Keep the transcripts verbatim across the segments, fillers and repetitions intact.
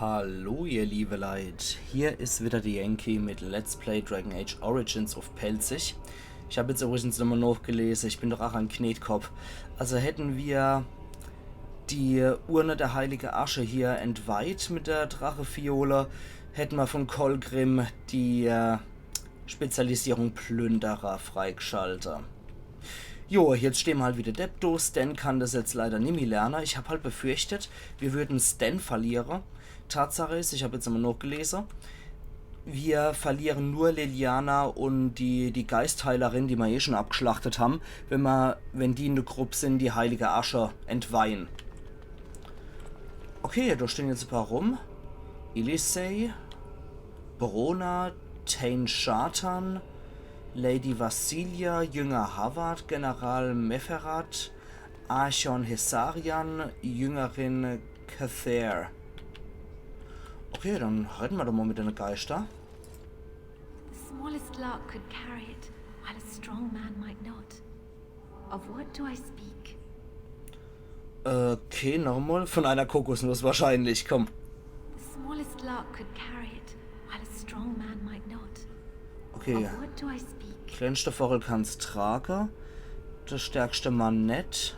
Hallo ihr liebe Leit, hier is wieder de Yankee mit Let's Play Dragon Age Origins uff Pälzisch. Ich hab jetzt übrigens nochmal nochgelese, ich bin doch ach en Knetkopp. Also hätten wir die Urne der heilige Asche hier entweiht mit der Drachefiole, hätten wir von Colgrim die äh, Spezialisierung Plünderer freigeschaltet. Jo, jetzt stehn wir halt wieder depp do. Sten kann das jetzt leider nimmi lerne. Ich hab halt befürchtet, wir würden Sten verliere. Tatsache is, ich hab jetzt nochmal nochgelese, wir verlieren nur Leliana und die, die Geistheilerin, die wir eh schon abgeschlachtet haben, wenn wir, wenn die in der Gruppe sind, die heilige Asche entweihen. Okay, da stehen jetzt ein paar rum. Ilisey, Brona, Teyn Schartan, Lady Vassilia, Jünger Havard, General Meferet, Archon Hessarian, Jüngerin Cathere. Okay, dann reden wir doch mal mit den Geistern. The smallest lark could carry it, while a strong man might not. Of what do I speak? Okay, nochmal. Von einer Kokosnuss wahrscheinlich, komm. The smallest lark could carry it, while a strong man might not. Okay, Of what do I speak? kleinste Vogel kann's trage. Der stärkste Mann net.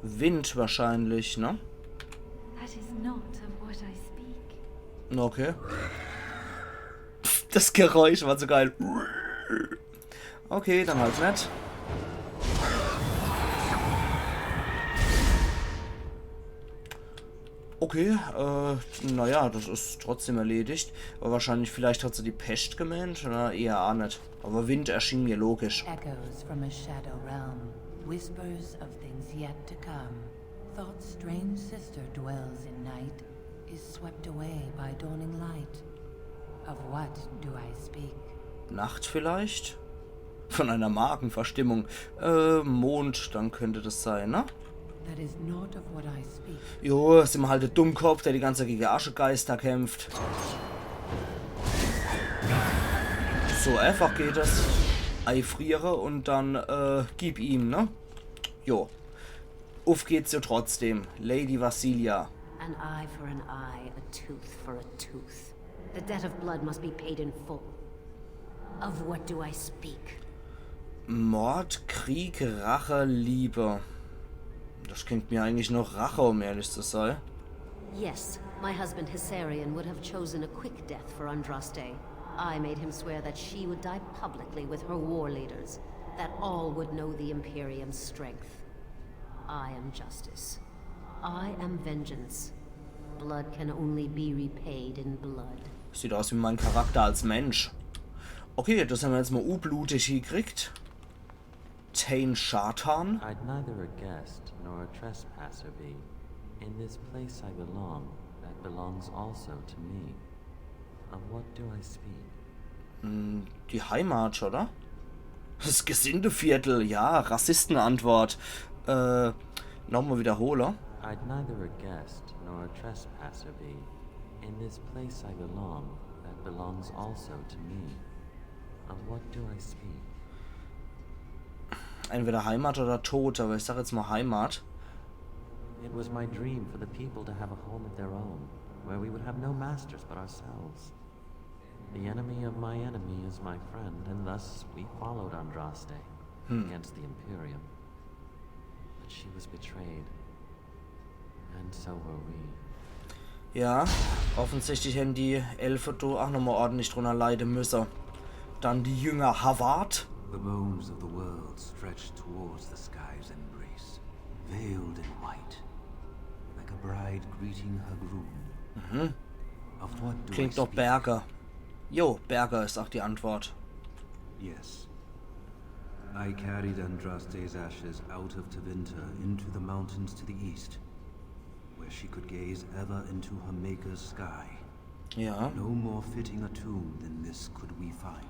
Wind wahrscheinlich, ne? That is not of what I speak. Okay. Das Geräusch war so geil. Okay, dann halt net. Okay, äh, naja, das is trotzdem erledigt. Aber wahrscheinlich, vielleicht hat sie die Pescht gemeint, oder eher ach net. Aber Wind erschien mir logisch. Echoes from a shadow realm, whispers of things yet to come. Thought's strange sister dwells in night, is swept away by dawning light. Of what do I speak? Nacht vielleicht? Von einer Magenverstimmung. Äh, Mond, dann könnte das sein, ne? That is not of what I speak. Jo, is immer halt der Dummkopf, der die ganze Zeit gegen Aschegeister kämpft. So einfach geht es. Eifriere und dann, äh, gib ihm, ne? Jo. Uff geht's jo trotzdem. Lady Vassilia. An eye for an eye, a tooth for a tooth. The debt of blood must be paid in full. Of what do I speak? Mord, Krieg, Rache, Liebe. Das klingt mir eigentlich nach Rache, um ehrlich zu sein. Yes, my husband Hessarian would have chosen a quick death for Andraste. I made him swear that she would die publicly with her war leaders, that all would know the Imperium's strength. I am justice. I am vengeance. Blood can only be repaid in blood. Sieht aus wie mein Charakter als Mensch. Okay, das haben wir jetzt mal unblutig hingekriegt. Teyn Schartan. I'd neither a guest nor a trespasser be. In this place I belong, that belongs also to me. Of what do I speak? Hm, die Heimat, oder? Das Gesindeviertel, ja, Rassistenantwort. Äh, nochmal wiederhole. I'd neither a guest nor a trespasser be. In this place I belong, that belongs also to me. Of what do I speak? Entweder Heimat oder Tod, aber ich sag jetzt mal Heimat. It was my dream for the people to have a home of their own, where we would have no masters but ourselves. The enemy of my enemy is my friend, and thus we followed Andraste against the Imperium. But she was betrayed, and so were we. Ja, offensichtlich haben die Elfe do auch nochmal ordentlich drunter leiden müssen. Dann die Jünger Havard. The bones of the world stretched towards the sky's embrace, veiled in white, like a bride greeting her groom. Of what do I Klingt doch speak? Berge. Jo, Berge ist auch die Antwort. Yes. I carried Andraste's ashes out of Tevinter into the mountains to the east, where she could gaze ever into her maker's sky. Ja. No more fitting a tomb than this could we find.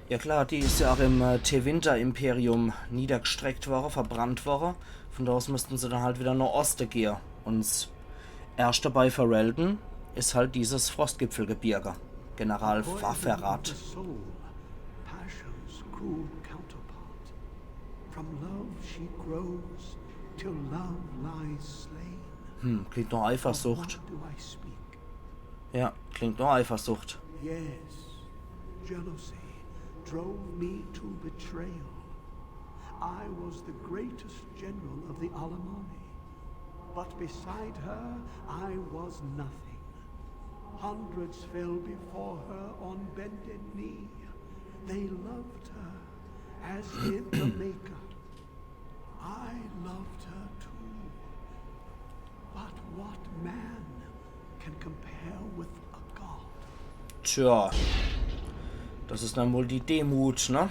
Ja klar, die ist ja auch im äh, Tevinter-Imperium niedergestreckt worden, verbrannt worden. Von da aus müssten sie dann halt wieder nach Osten gehen. Und das erste bei Ferelden ist halt dieses Frostgipfelgebirge. General Fafferath. Soul, passion's cruel counterpart. From love she grows, till love lies slain. Hm, klingt nach Eifersucht. What do I speak? Ja, klingt nach Eifersucht. Yes, jealousy drove me to betrayal. I was the greatest general of the Alemanni, but beside her I was nothing. Hundreds fell before her on bended knee. They loved her, as did the Maker. I loved her too. But what man can compare with a god? Tja, das is dann wohl die Demut, ne?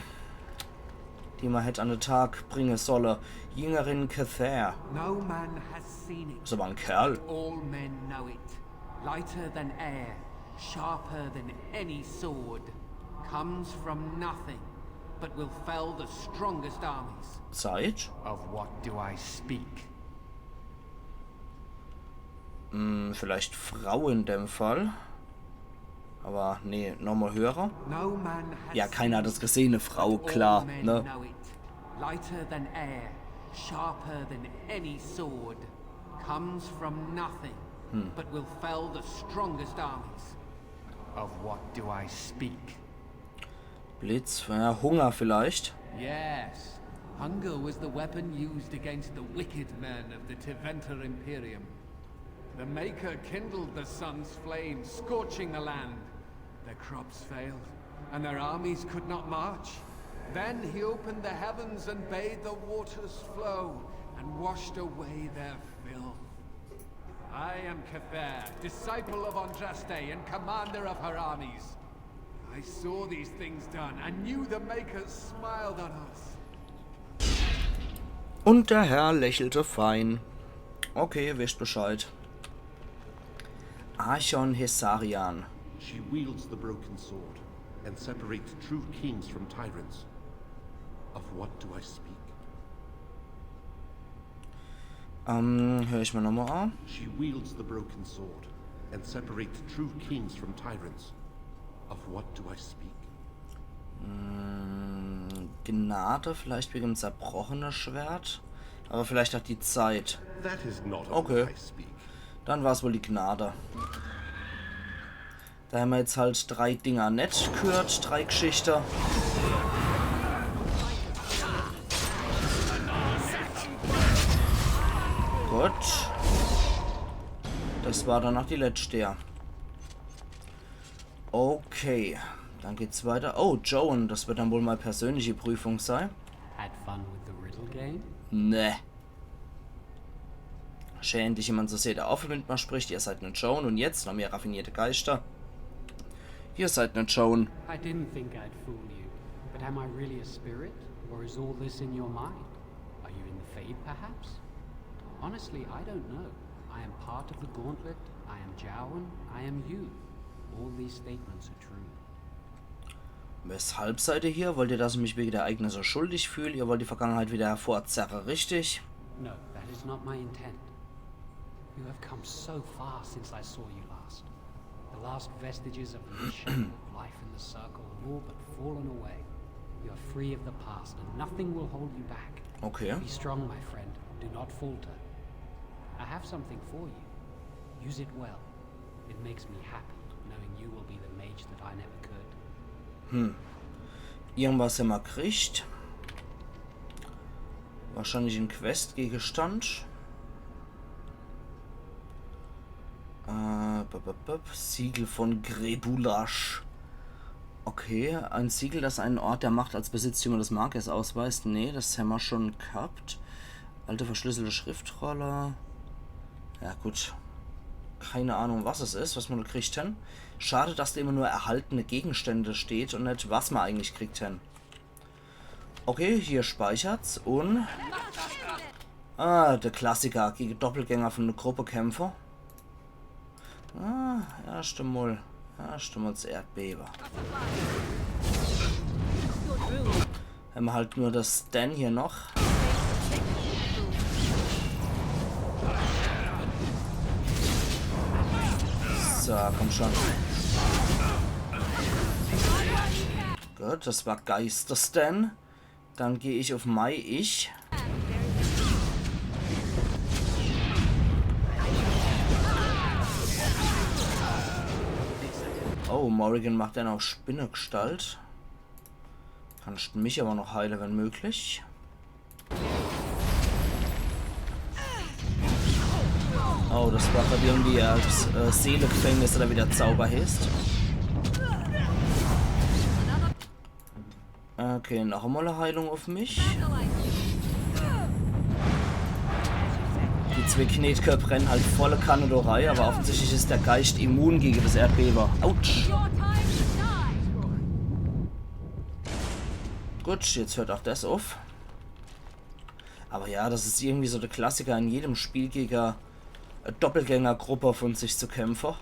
Die ma hätt an de Tag bringe solle. Jüngerin Cathay. No man has seen it. Is aber en Kerl. All men know it. Lighter than air, sharper than any sword. Comes from nothing, but will fell the strongest armies. Zeit? Of what do I speak? Hm, vielleicht Frau in dem Fall. Aber nee, nochmal höre. No man has Ja, keiner hat seen das gesehen, eine Frau, All klar, men ne? Know it. Lighter than air, sharper than any sword, comes from nothing, but will fell the strongest armies. Of what do I speak? Blitz, ja, Hunger vielleicht. Yes, hunger was the weapon used against the wicked men of the Tevinter Imperium. The Maker kindled the sun's flame, scorching the land. Their crops failed, and their armies could not march. Then he opened the heavens and bade the waters flow, and washed away their filth. I am Cathay, disciple of Andraste and commander of her armies. I saw these things done and knew the Maker smiled on us. Und der Herr lächelte fein. Okay, wisst Bescheid. Archon Hessarian. She wields the broken sword and separates true kings from tyrants. Of what do I speak? Ähm, hör ich mal nochmal an. She wields the broken sword and separates true kings from tyrants. Of what do I speak? Hm, Gnade, vielleicht wegen dem zerbrochenen Schwert. Aber vielleicht auch die Zeit. That is not of Okay. what I speak. Dann war's wohl die Gnade. Da hämmer jetzt halt drei Dinger net gehört, drei Geschichte. Gut. Das war dann noch die letzte, ja. Okay, dann geht's weiter. Oh, Joan, das wird dann wohl mal persönliche Prüfung sein. Had fun with the riddle game? Ne. Schön, dich jemand zu sehen, der offen mit mir spricht. Ihr seid ne Joan und jetzt noch mehr raffinierte Geister. Ihr seid ne Joan. I didn't think I'd fool you, but am I really a spirit? Or is all this in your mind? Are you in the Fade, perhaps? Honestly, I don't know. I am part of the gauntlet, I am Joan, I am you. All these statements are true. Weshalb seid ihr hier? Wollt ihr, dass ich mich wegen der Ereignisse schuldig fühle? Ihr wollt die Vergangenheit wieder hervorzerren, richtig? No, that is not my intent. You have come so far since I saw you last. The last vestiges of the mission, of life in the circle, have all but fallen away. You are free of the past, and nothing will hold you back. Okay. Be strong, my friend. Do not falter. I have something for you. Use it well. It makes me happy knowing you will be the mage that I never could. Irgendwas hämmer kriegt. Wahrscheinlich en Questgegenstand. Äh, bup, bup, bup. Siegel von Grebulash. Okay, ein Siegel, das einen Ort der Macht als Besitztümer des Magiers ausweist. Nee, das hämmer schon gehabt. Alte verschlüsselte Schriftrolle. Ja, gut. Keine Ahnung, was es is, was mer do kriegt hen. Schade, dass do immer nur erhaltene Gegenstände steht und net, was mer eigentlich kriegt hen. Okay, hier speichert's und... Ah, der Klassiker, gegen Doppelgänger von der Gruppe kämpfe. Ah, erscht emol, erscht emol das Erdbebe. Hämmer halt nur das Sten hier noch. So, komm schon. Gut, das war Geister-Sten. Dann geh ich auf Mai, ich. Oh, Morrigan macht dann auch Spinnegestalt. Kannst mich aber noch heile, wenn möglich. Oh, das war grad irgendwie, äh, das, äh, Seelegefängnis oder wie der Zauber heißt. Okay, noch einmal eine Heilung auf mich. Die zwei Knetköpp rennen halt volle Kanne do rei, aber offensichtlich ist der Geist immun gegen das Erdbeben. Autsch! Gut, jetzt hört auch das auf. Aber ja, das ist irgendwie so der Klassiker in jedem Spiel, gegen e Doppelgängergruppe von sich zu kämpfen.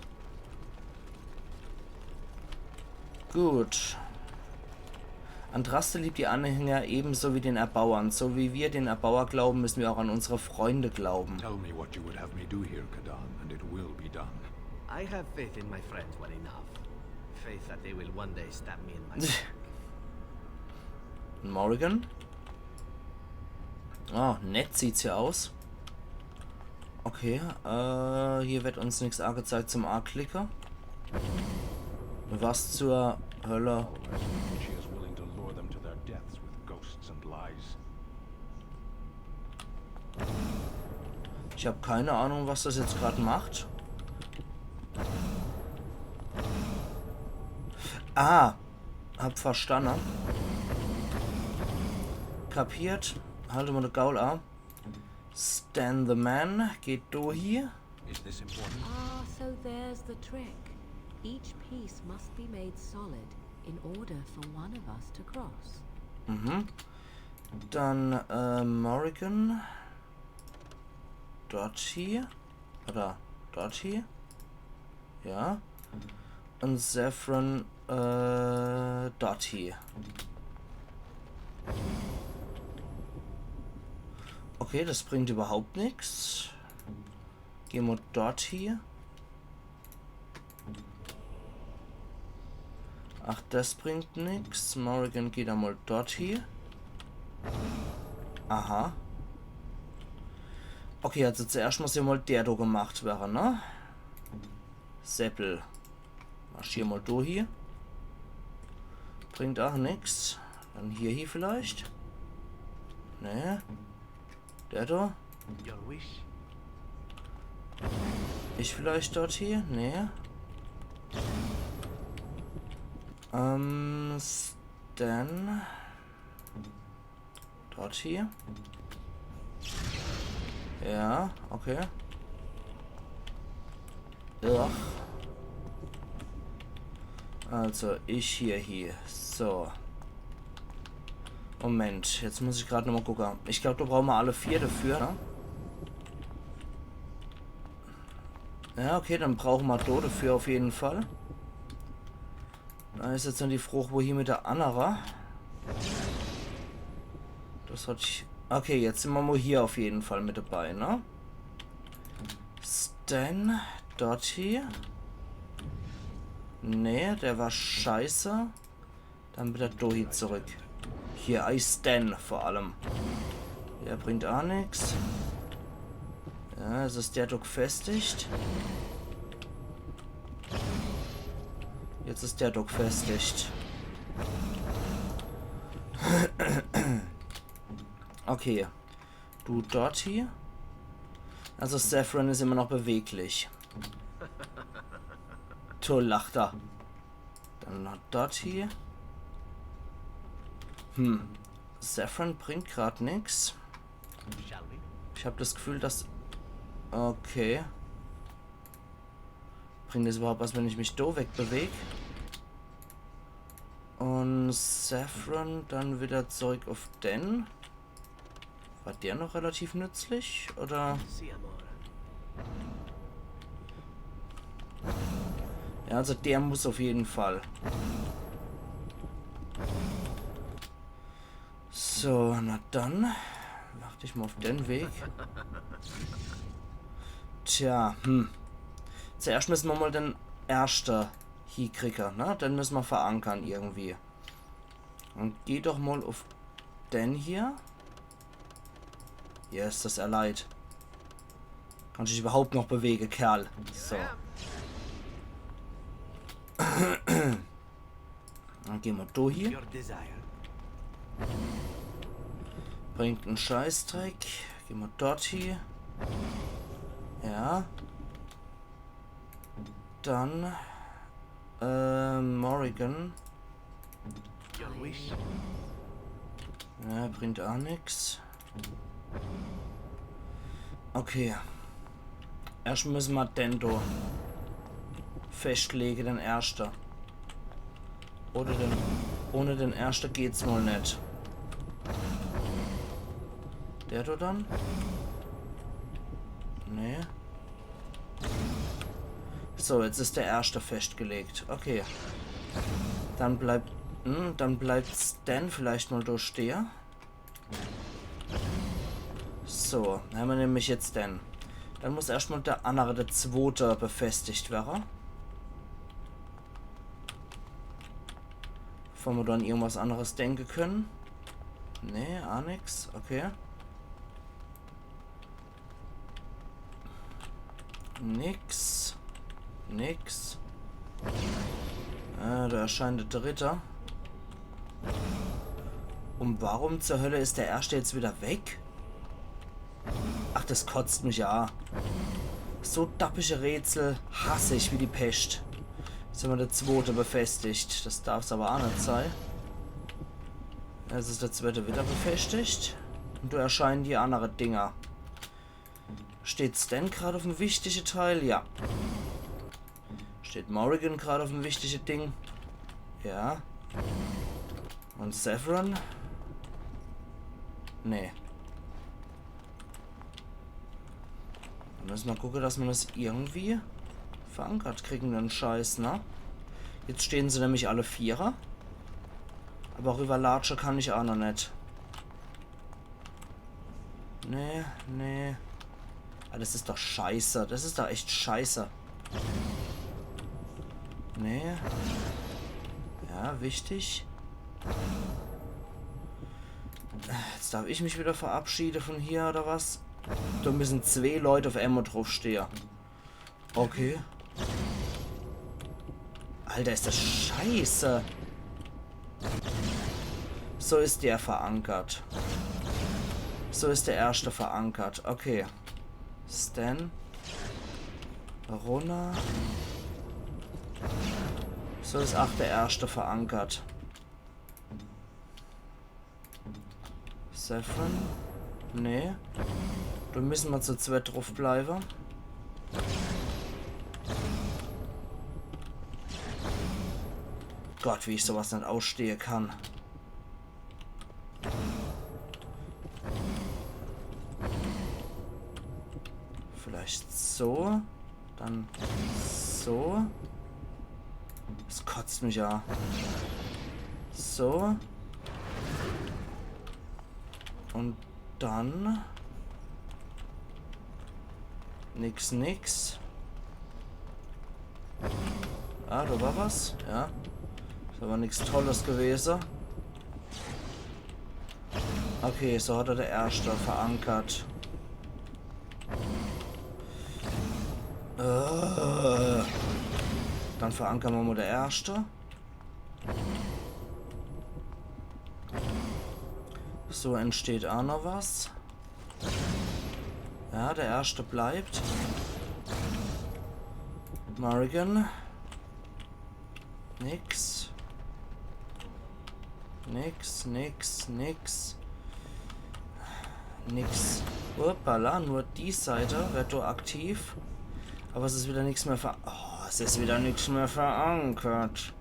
Gut. Andraste liebt die Anhänger ebenso wie den Erbauern. So wie wir den Erbauer glauben, müssen wir auch an unsere Freunde glauben. Tell me what you would have me do here, Kadan, and it will be done. I have faith in my friends well enough. Faith that they will one day stab me in my back. Morrigan? Oh, nett sieht's hier aus. Okay, äh, hier wird uns nichts angezeigt zum Anklicken. Was zur Hölle? She is willing to lure them to their deaths with ghosts and lies. Ich habe keine Ahnung, was das jetzt gerade macht. Ah, hab verstanden. Kapiert. Halt mal de Gaul an. Sten the Man geht do hier. Is this important? Ah, so there's the trick. Each piece must be made solid in order for one of us to cross. Mhm. Dann, äh, Morrigan. Dort hier. Oder dort hier. Ja. Und Zevran, äh, dort hier. Okay, das bringt überhaupt nichts. Gehen wir dort hier. Ach, das bringt nix. Morrigan geht einmal dort hier. Aha. Okay, also zuerst muss ja mal der da gemacht werden, ne? Seppel. Marschier mal durch hier. Bringt auch nix. Dann hier, hier vielleicht. Ne. Der da. Your wish? Ich vielleicht dort hier? Nee. Ähm, Sten. Dort hier. Ja, okay. Ugh. Also, ich hier, hier. So. Moment, jetzt muss ich gerade nochmal gucken. Ich glaube, da brauchen wir alle vier dafür, ne? Ja, okay, dann brauchen wir da dafür auf jeden Fall. Da ist jetzt noch die Frage, wo hier mit der andere. Das hat ich. Okay, jetzt sind wir mal hier auf jeden Fall mit dabei, ne? Sten, dort hier. Nee, der war scheiße. Dann wieder Dohi zurück. Hier, Eis Sten vor allem. Der bringt auch nix. Ja, es ist der Doc festigt. Jetzt ist der Doc festigt. Okay. Du dort hier. Also Zevran ist immer noch beweglich. To lacht er. Dann noch dort hier. Hm. Zevran bringt grad nix. Shall we? Ich hab das Gefühl, dass. Okay. Bringt es überhaupt was, wenn ich mich do wegbeweg? Und Zevran dann wieder zurück auf den. War der noch relativ nützlich? Oder? See, amore. Ja, also der muss auf jeden Fall. So, na dann. Mach dich mal auf den Weg. Tja, hm. Zuerst müssen wir mal den ersten hiekriegen, ne? Den müssen wir verankern irgendwie. Und geh doch mal auf den hier. Yes, das erleid. Kann sich überhaupt noch bewegen, Kerl. So. Dann gehn mer do hie. Your desire. Bringt en Scheißdreck. Gehn mer dort hie. Ja. Dann. Äh, Morrigan. Your wish. Ja, bringt aa nix. Okay. Erscht müsse mer den do festlege, den erschte. Oder den, ohne den erschte geht's wohl net. Der do dann? Nee. So, jetzt is der erschte festgelegt. Okay. Dann bleibt, hm, dann bleibt Sten vielleicht mal do stehe. So, dann hämmer nämlich jetzt den. Dann muss erscht mal der annere, der zwote, befestigt werre. Bevor mer dann irgendwas anneres denke könne. Nee, aa nix. Okay. Nix. Nix. Äh, do erscheint der dritte. Und warum zur Hölle is der erschte jetzt wieder weg? Ach, das kotzt mich aa. So dappische Rätsel hass ich wie die Pescht. Jetzt hämmer der zwote befestigt. Das darf's awwer aa net sei. Jetzt is der zwote wieder befestigt. Und do erscheinen die annere Dinger. Steht Sten grad uff'm wichtige Teil? Ja. Steht Morrigan grad uff'm wichtige Ding? Ja. Und Zevran? Nee. Dann müsse mer gucke, dass mer das irgendwie verankert kriegen, den Scheiß, ne? Jetzt stehen se nämlich alle Vierer. Awwer rüberlatsche kann ich aa noch net. Nee, nee. Ah, das is doch scheiße. Das is doch echt scheiße. Nee. Ja, wichtig. Jetzt darf ich mich wieder verabschiede von hier, oder was? Do müssen zwee Leute uff emol druffstehe. Okay. Alter, is das scheiße. So is der verankert. So is der erschte verankert. Okay. Sten. Runner. So is aa der erschte verankert. Zevran? Nee. Do müssen mer zu zweit druff bleiwe. Gott, wie ich sowas net ausstehe kann. Vielleicht so. Dann so. Das kotzt mich aa. So. Und dann. Nix, nix. Ah, do war was. Ja. Is awwer nix Tolles gewese. Okay, so hat er der erschte verankert. Äh, dann verankern mer mal der erschte. So entsteht aa noch was. Ja, der erschte bleibt. Morrigan. Nix. Nix, nix, nix. Nix. Hoppala, nur die Seite wird do aktiv. Aber es is wieder nix mehr ver-, oh, es is wieder nix mehr verankert.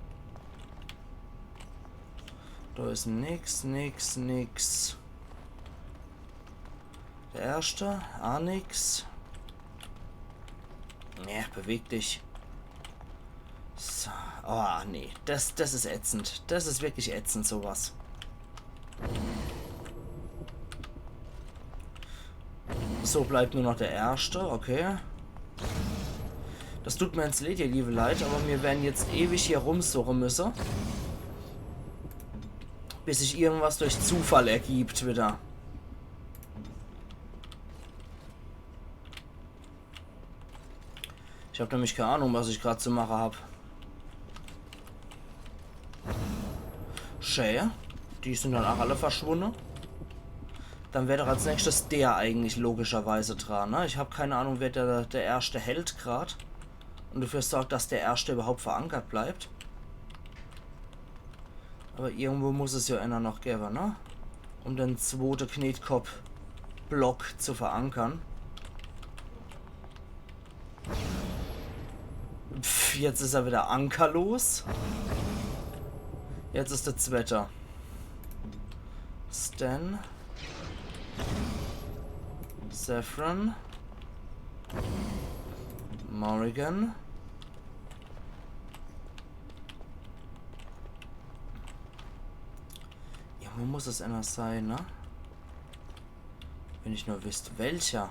Do is nix, nix, nix. Der erschte, aa nix. Nee, beweg dich. So. Oh, nee. Das, das is ätzend. Das is wirklich ätzend, sowas. So, bleibt nur noch der erschte, okay. Das tut mir jetzt leid, ihr liebe Leit, aber mir werden jetzt ewig hier rumsuche müsse. Bis sich irgendwas durch Zufall ergibt wieder. Ich hab nämlich keine Ahnung, was ich grad zu mache hab. Schä. Die sin dann ach alle verschwunne. Dann wär doch als nächstes der eigentlich logischerweise dran, ne? Ich hab keine Ahnung, wer der, der erschte Held grad. Und dafür sorgt, dass der erschte überhaupt verankert bleibt. Aber irgendwo muss es ja einer noch gewwe, ne? Um den zwote Knetkopp-Block zu verankern. Pff, jetzt is er wieder ankerlos. Jetzt is der zwette. Sten. Zevran. Morrigan. Irgendwo muss es einer sein, ne? Wenn ich nur wüsst, welcher.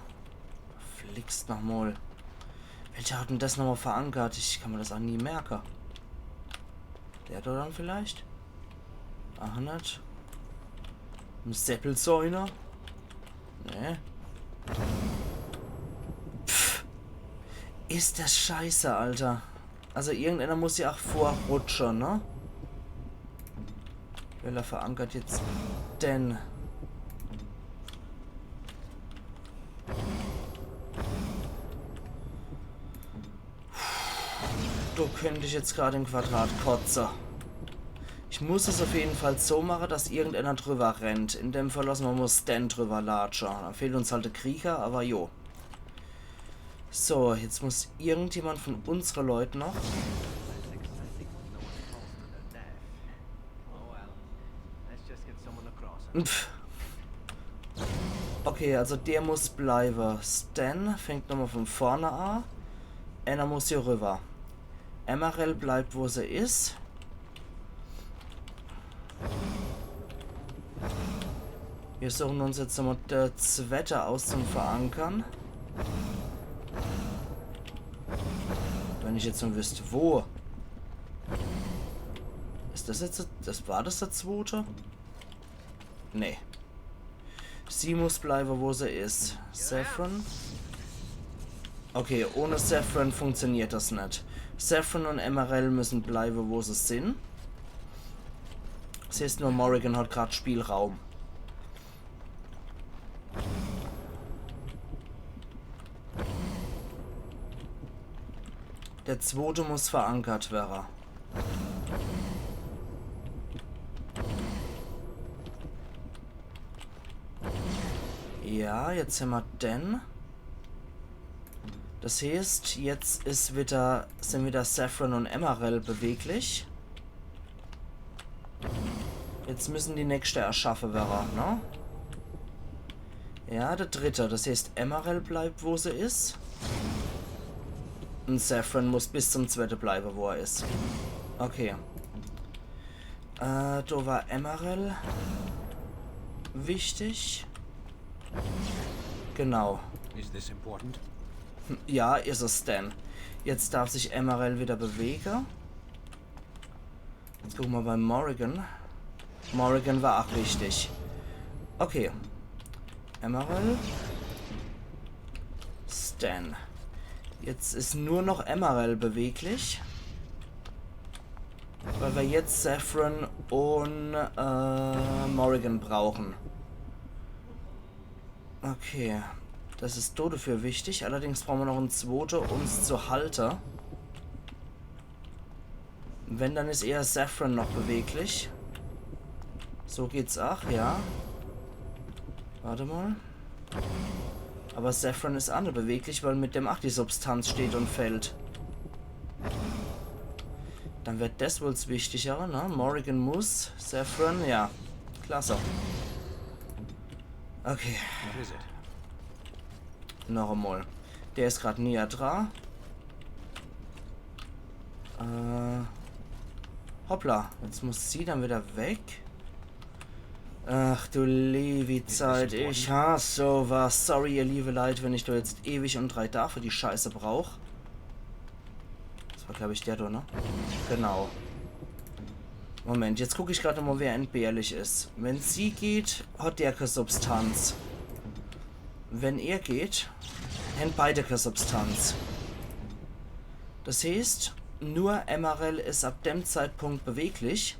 Flixt noch mol. Welcher hat denn das nochmal verankert? Ich kann mir das auch nie merken. Der da dann vielleicht? Ach, net. Ein Seppelsäuner? Nee. Pff. Is das scheiße, Alter. Also irgendeiner muss ja auch vorrutschen, ne? Wer verankert jetzt den? Do könnt ich jetzt grad im Quadrat kotze. Ich muss es auf jeden Fall so mache, dass irgendeiner drüber rennt. In dem Fall lassen wir mal Sten drüber latsche. Da fehlt uns halt der Krieger, aber jo. So, jetzt muss irgendjemand von unsere Leute noch. Pff. Okay, also der muss bleibe. Sten fängt nochmal von vorne an. Einer muss hier rüber. Emerald bleibt, wo se is. Wir suchen uns jetzt nochmal der zwette aus zum Verankern. Wenn ich jetzt nur wüsst, wo. Is das jetzt, das war das der zwote? Nee. Sie muss bleibe, wo se is. Zevran? Okay, ohne Zevran funktioniert das net. Zevran und Emerald müssen bleibe, wo se sin. Das heißt, nur Morrigan hat grad Spielraum. Der zwote muss verankert werre. Ja, jetzt hämmer den. Das heißt, jetzt is wieder, sin wieder Zevran und Emerald beweglich. Jetzt müssen die nächste erschaffe werre, ne? Ja, der dritte. Das heißt, Emerald bleibt, wo se is. Und Zevran muss bis zum zwette bleibe, wo er is. Okay. Äh, do war Emerald wichtig. Genau. Is this important? Ja, is es denn. Jetzt darf sich Emerald wieder bewege. Jetzt gucke mer bei Morrigan. Morrigan war auch wichtig. Okay. Emerald. Sten. Jetzt is nur noch Emerald beweglich. Weil wir jetzt Zevran und äh, Morrigan brauchen. Okay. Das is do dafür wichtig. Allerdings brauchen wir noch en zwote, um's zu halte. Wenn, dann is eher Zevran noch beweglich. So geht's auch, ja. Warte mal. Aber Zevran is auch net beweglich, weil mit dem auch die Substanz steht und fällt. Dann wird das wohl's Wichtigere, ne? Morrigan muss, Zevran, ja. Klasse. Okay. What is it? Noch einmal. Der is grad näher dra. Äh, hoppla, jetzt muss sie dann wieder weg. Ach du liebe Zeit, ich hasse sowas. Sorry, ihr liebe Leit, wenn ich do jetzt ewig und drei Tage für die Scheiße brauch. Das war, glaub ich, der do, ne? Genau. Moment, jetzt guck ich grad mal, wer entbehrlich is. Wenn sie geht, hat der kä Substanz. Wenn er geht, hän beide kä Substanz. Das heißt, nur Emerald is ab dem Zeitpunkt beweglich.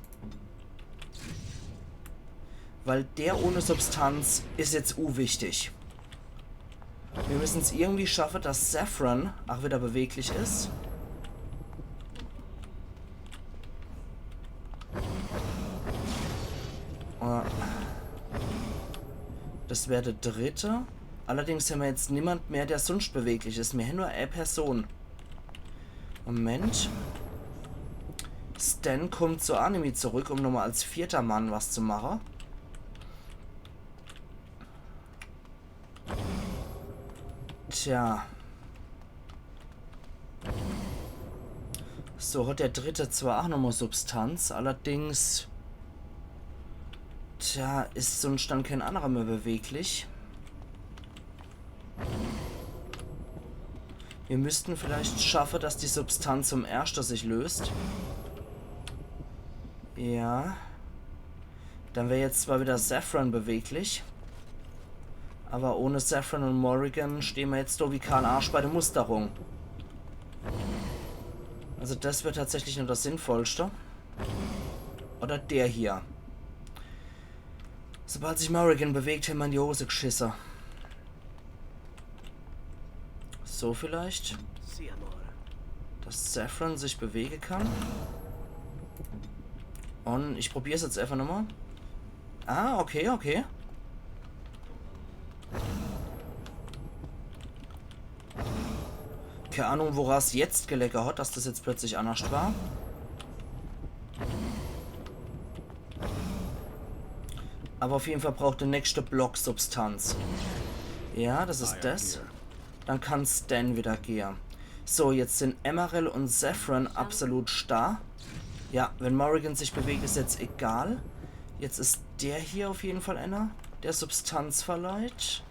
Weil der ohne Substanz is jetzt unwichtig. Wir müssen's irgendwie schaffe, dass Zevran ach wieder beweglich is. Äh, das wär der dritte. Allerdings hämmer jetzt niemand mehr, der sunscht beweglich is. Mir hän nur e Person. Moment. Sten kommt zu Anime zurück, um nochmal als vierter Mann was zu mache. Tja. So hat der dritte zwar ach nochmal Substanz, allerdings, tja, is sunscht dann kein anderer mehr beweglich. Wir müssten vielleicht schaffe, dass die Substanz vom Erschte sich löst. Ja. Dann wär jetzt zwar wieder Zevran beweglich. Aber ohne Zevran und Morrigan stehn mer jetzt do wie Karl Arsch bei der Musterung. Also das wär tatsächlich nur das Sinnvollste. Oder der hier. Sobald sich Morrigan bewegt, hämmer in die Hose gschisse. So vielleicht. Dass Zevran sich bewege kann. Und ich probier's jetzt einfach nochmal. Ah, okay, okay. Kei Ahnung, wora's jetzt gelegge hat, dass das jetzt plötzlich annerscht war. Aber auf jeden Fall braucht der nächste Block Substanz. Ja, das is das. Dann kann Sten wieder gehe. So, jetzt sind Emerald und Zevran absolut starr. Ja, wenn Morrigan sich bewegt, is jetzt egal. Jetzt is der hier auf jeden Fall einer, der Substanz verleiht.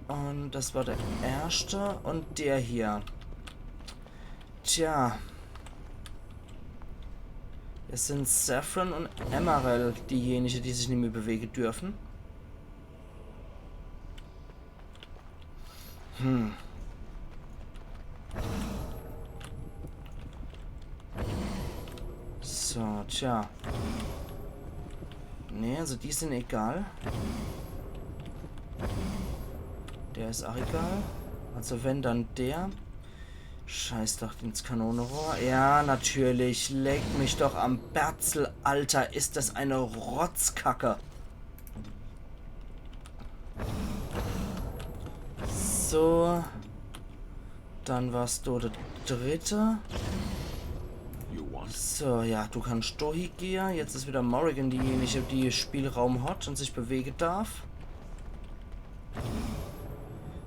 Und das war der erste. Und der hier. Tja. Es sind Zevran und Emerald diejenige, die sich nimmer bewege dürfen. Hm. So, tja. Nee, also die sind egal. Der is auch egal. Also wenn, dann der. Scheiß doch ins Kanonerohr. Ja, natürlich. Leck mich doch am Berzel, Alter. Is das eine Rotzkacke. So. Dann war's do der dritte. So, ja, du kannst do hie gehe. Jetzt is wieder Morrigan diejenige, die Spielraum hat und sich bewege darf.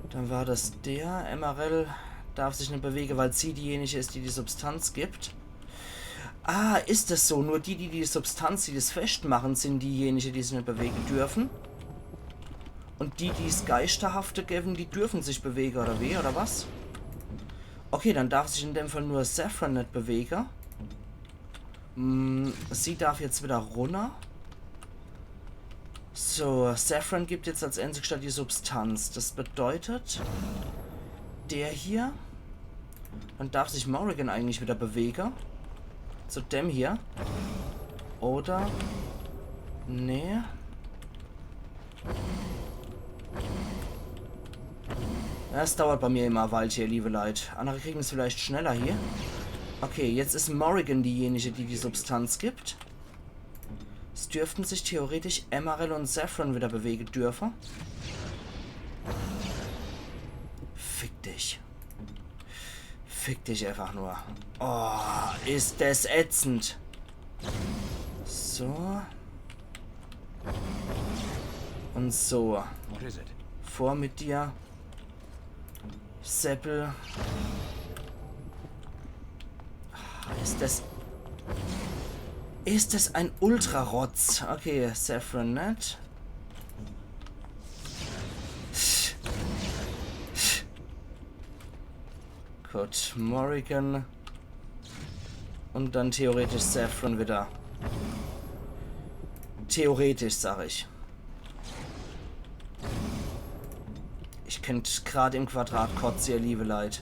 Dann war das der. Emerald darf sich net bewege, weil sie diejenige is, die die Substanz gibt. Ah, is das so? Nur die, die die Substanz, die das festmachen, sind diejenige, die sich net bewege dürfen? Und die, die's Geisterhafte geben, die dürfen sich bewege, oder wie? Oder was? Okay, dann darf sich in dem Fall nur Zevran net bewege. Mm, sie darf jetzt wieder runner. So, Zevran gibt jetzt als einzigster die Substanz. Das bedeutet, der hier. Dann darf sich Morrigan eigentlich wieder bewege. Zu dem hier. Oder? Nee. Das dauert bei mir immer e Weilche, ihr liebe Leit. Andere kriegen's vielleicht schneller hier. Okay, jetzt is Morrigan diejenige, die die Substanz gibt. Es dürften sich theoretisch Emerald und Zevran wieder bewege dürfe. Fick dich. Fick dich einfach nur. Oh, is das ätzend. So. Und so. What is it? Vor mit dir. Seppel. Ah, is das... Is das ein Ultrarotz? Okay, Zevran net. Gut, Morrigan. Und dann theoretisch Zevran wieder. Theoretisch, sag ich. Ich könnt grad im Quadrat kotze, ihr liebe Leit.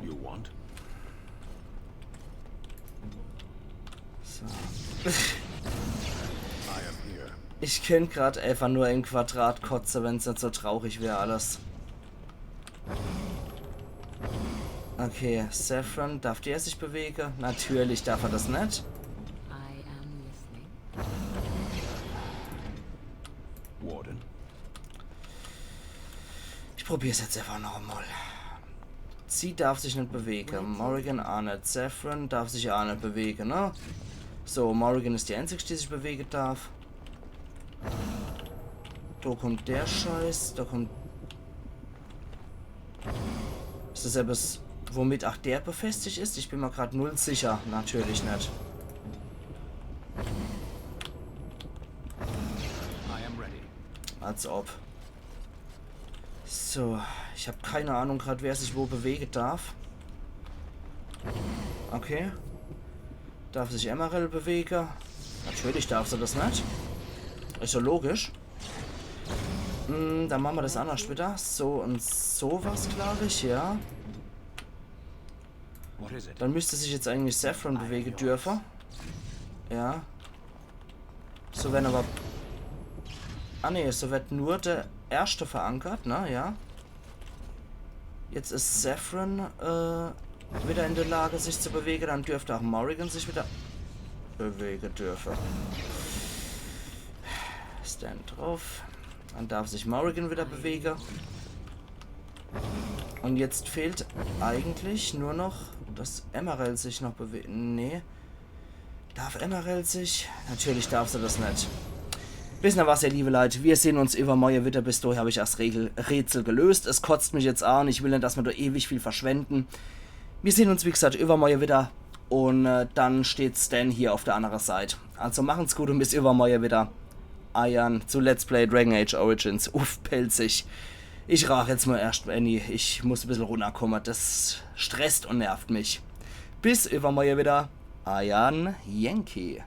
You want? So. I am here. Ich könnt grad einfach nur im Quadrat kotze, wenn's net so traurig wär alles. Okay, Zevran, darf der sich bewege? Natürlich darf er das net. I am listening. Warden. Ich probier's jetzt einfach noch mal. Sie darf sich net bewege. Morrigan aa net. Zevran darf sich aa net bewege, ne? So, Morrigan is die einzigste, die sich bewege darf. Do kommt der Scheiß, do kommt... Is das etwas, womit aa der befestigt is? Ich bin mir grad null sicher. Natürlich net. I am ready. Als ob. So, ich hab keine Ahnung grad, wer sich wo bewege darf. Okay. Darf sich Emerald bewege? Natürlich darf se das net. Is ja logisch. Hm, dann mache mer das annerscht wieder. So und so was, glaub ich, ja. What is it? Dann müsste sich jetzt eigentlich Zevran bewege dürfe. Ja. So, wenn aber... Ah ne, so wird nur der Erste verankert, ne? Ja. Jetzt is Zevran äh, wieder in der Lage, sich zu bewege. Dann dürfte auch Morrigan sich wieder bewege dürfe. Stand drauf. Dann darf sich Morrigan wieder bewege. Und jetzt fehlt eigentlich nur noch, dass Emerald sich noch bewegt. Nee. Darf Emerald sich? Natürlich darf se das net. Wisst ihr was, ihr liebe Leute? Wir sehen uns übermorgen wieder. Bis dahin hab ich das Regel Rätsel gelöst. Es kotzt mich jetzt an. Ich will net, dass mer da ewig viel verschwenden. Wir sehen uns, wie gesagt, übermorgen wieder. Und äh, dann steht Sten hier auf der anderen Seite. Also machen's gut und bis übermorgen wieder. Eiern zu Let's Play Dragon Age Origins. Uff, pälzisch. Ich rach jetzt mal erst, Annie. Ich muss ein bisschen runterkommen. Das stresst und nervt mich. Bis übermorgen wieder. Eiern Yankee.